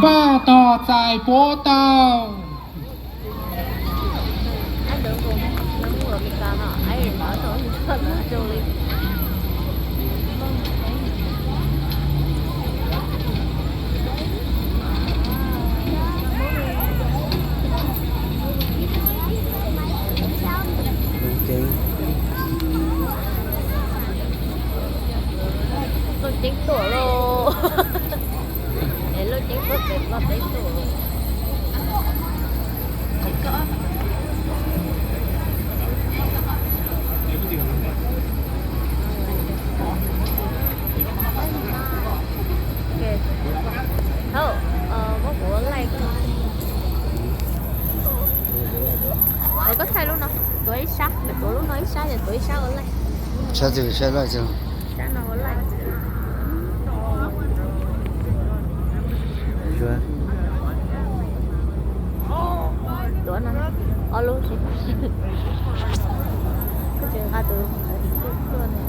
Paj tog txais puab tau. Luj Ceeb tuaj lauj. Es Luj Ceeb tuaj pem Nplog teb tuaj lauj. Hauj, muab kuv ua laij. Koj thaij lub no, tuav ib sab, tuav lub no ib sab, tuav ib sab ua laij. Sab twg, sab laij twg? Sab no ua laij. Tuav no ob lub tsis. Koj tsis nqa tus tuaj no.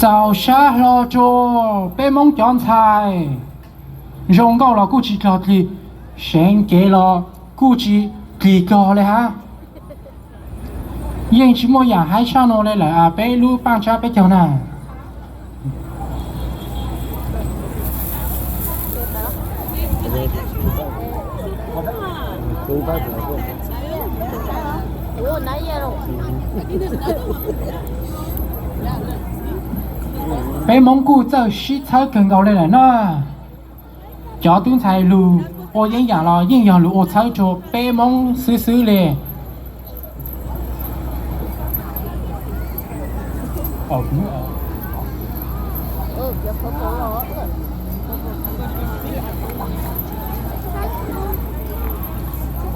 Txaus sab hlo rua peb Moob cov ntxhais. Zoo nkauj los kuj tsis dlog dlig, seev cev los kuj tsis dlig dlog le hab. Yeej tsis muaj yaam haib tshaj nuav le lawm peb lub paaj tsab peb caug na. Peb Moob kuj txawj sib txhawb kawg nkaus le lawm na. Cov tub ntxhais lug ua yeeb yam los yeej yog lug ua txhawb rua peb Moob xwb xwb le.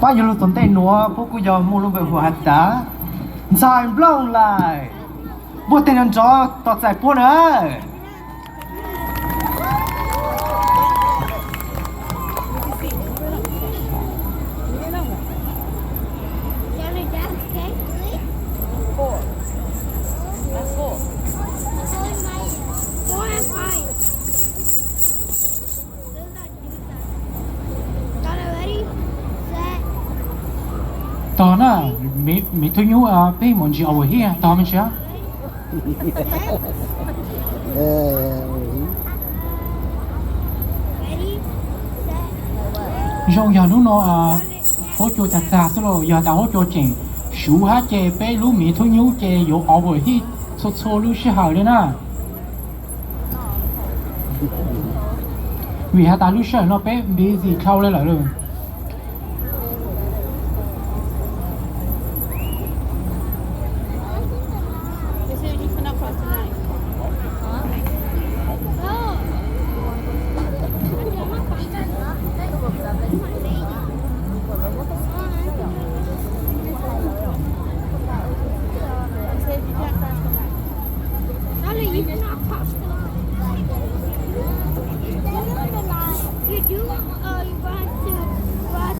Pab yuav lug tom ntej nuav puab kuj yog muaj lub npe hu has tas ntxhais nplooj lais. Puab teg nrov nrov tos txais puab na. Tog na, miv thub nyub peb mus ntsis overheat tog me ntsis. Zoo yog hnub no huab cua tag tag xwb los yog tas huab cua tseem suv hab ces peb lub miv thub nyub ces yuav overheat txhua txhua lub sij hawm li na. Vim has tas lub sij hawm no peb busy dhau le lawm.